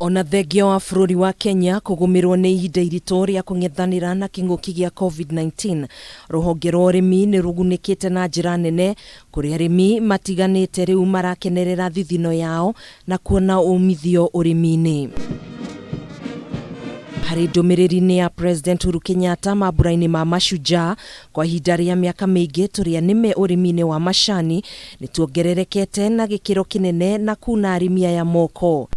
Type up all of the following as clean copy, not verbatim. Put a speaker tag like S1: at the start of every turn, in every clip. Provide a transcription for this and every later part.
S1: Ona thengia wa bũrũri wa Kenya kũgũmĩrwo nĩ ihinda iritũ rĩa kũng'ethanĩra na kĩng'ũki gĩa COVID-19, rũhonge rwa ũrĩmi nĩ rũgunĩkĩte na njĩra nene kũrĩa arĩmi matiganĩte rĩu marakenerera thithino yao na kuona umithio ũrĩmi-inĩ. Harĩ ndũmĩrĩri-inĩ ya President Uhuru Kenyatta mambura-inĩ ma Mashujaa, kwa ihinda rĩa mĩaka mĩingĩ tũrĩa nĩme ũrĩmi-inĩ wa macani nĩ tuongererekete na gĩkĩro kĩnene na kuna arĩmi aya moko.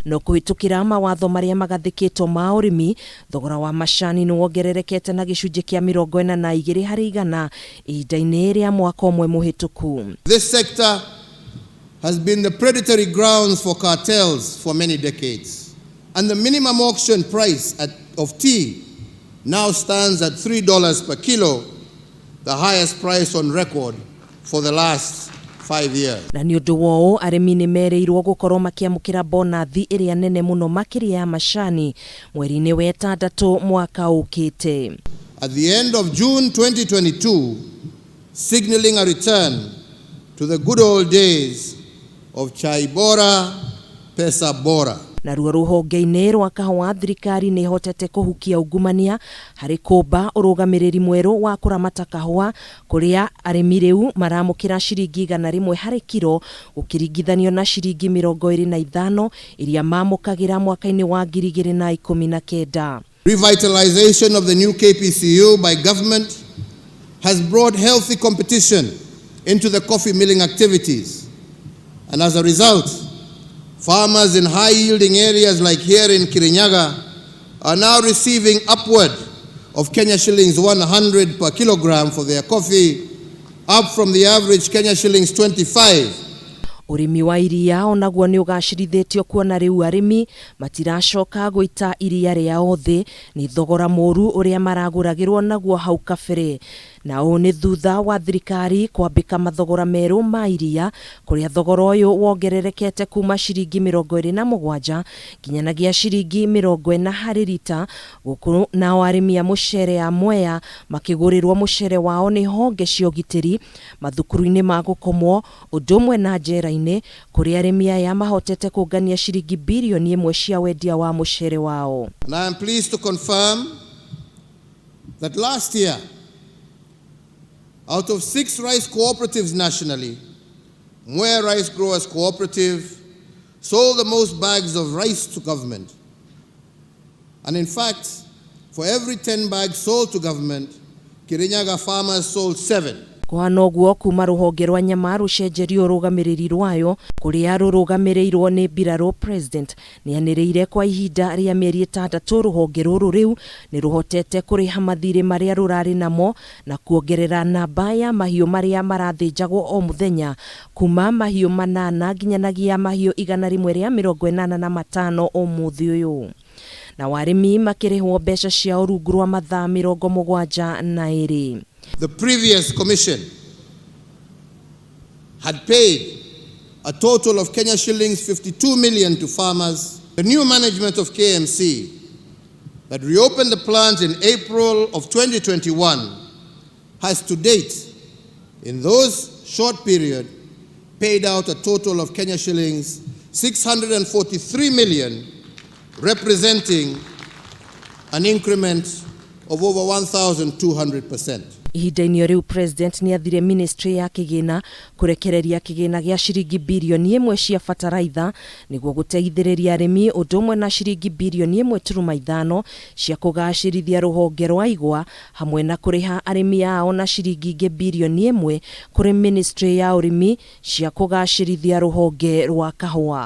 S1: No kũhĩtũkĩra mawatho marĩa magathĩkĩtwo ma ũrĩmi, thogora wa macani nĩ wongererekete na gĩcunjĩ kĩa 42% ihinda-inĩ rĩa mwaka ũmwe mũhĩtũku.
S2: This sector has been the predatory grounds for cartels for many decades. And the minimum auction price of tea now stands at $3 per kilo, the highest price on record for the last 5 years.
S1: Na nĩ ũndũ wa ũũ, arĩmi nĩ merĩirwo gũkorwo makĩamũkĩra bonathi ĩrĩa nene mũno makĩria ya macani mweri-inĩ wa ĩtandatũ mwaka ũkĩte.
S2: At the end of June 2022, signaling a return to the good old days of chai bora, pesa bora.
S1: Naruo rũhonge-inĩ rwa kahũa, thirikari nĩ ĩhotete kũhukia ungumania harĩ kũmba ũrũgamĩrĩri mwerũ wa kũramata kahũa, kũrĩa arĩmi rĩu maramũkĩra ciringi 100 harĩ kiro gũkĩringithanio na ciringi 25 iria mamũkagĩra mwaka-inĩ wa 2019.
S2: Revitalization of the new KPCU by government has brought healthy competition into the coffee milling activities. And as a result, farmers in high yielding areas like here in Kirinyaga are now receiving upward of Kenya shillings 100 per kilogram for their coffee, up from the average Kenya shillings 25.
S1: Ũrĩmi wa iria onaguo nĩ ũgacĩrithĩtio, kuona rĩu arĩmi matiracoka gũita iria rĩao thĩ nĩ thogora mũru ũrĩa maragũragĩrwo naguo hau kabere, na ũũ nĩ thutha wa thirikari kwambĩka mathogora merũ ma iria, kũrĩa thogora ũyũ wongererekete kuma ciringi 27 nginyanagia ciringi 40 harĩ rita. Gũkũ nao arĩmi a mũcere a Mwea makĩgũrĩrwo mũcere wao nĩ honge cia ũgitĩri, mathukuru-inĩ ma gũkomwo ũndũ ũmwe na njera-inĩ, kũrĩa arĩmi aya mahotete kũngania ciringi 1 birioni cia wendia wa mũcere wao.
S2: And I am pleased to confirm that last year, out of six rice cooperatives nationally, Mwea Rice Growers Cooperative sold the most bags of rice to government. And in fact, for every 10 bags sold to government, Kirinyaga farmers sold seven.
S1: Kũhana ũguo kuma rũhonge rwa nyama rũcenjerio ũrũgamĩrĩri rwayo, kũrĩa rũrũgamĩrĩirwo nĩ mbirarũ, President nĩanĩrĩire kwa ihinda rĩa mĩeri 6 rũhonge rũrũ rĩu nĩ rũhotete kũrĩha mathirĩ marĩa rũrarĩ namo na kuongerera namba ya mahiũ marĩa marathĩnjagwo o mũthenya kuma mahiũ 8 nginyanagia mahiũ 185 ũmũthĩ ũyũ, na warĩmi makĩrĩhwo mbeca ciao rungu rwa mathaa 72.
S2: The previous commission had paid a total of Kenya shillings 52 million to farmers. The new management of KMC that reopened the plant in April of 2021 has to date, in those short period, paid out a total of Kenya shillings 643 million, representing an increment of over 1,200%.
S1: Ihinda-inĩ o rĩu, President nĩ athire ministry ya kĩgĩna kũrekereria kĩgĩna gĩa ciringi 1 birioni cia bataraitha nĩguo gũteithĩrĩria arĩmi, ũndũ ũmwe na ciringi 1.5 birioni cia kũgacĩrithia rũhonge rwa igwa, hamwe na kũrĩha arĩmi ao, na ciringi ingĩ 1 birioni kũrĩ ministry ya ũrĩmi cia kũgacĩrithia rũhonge rwa kahũa.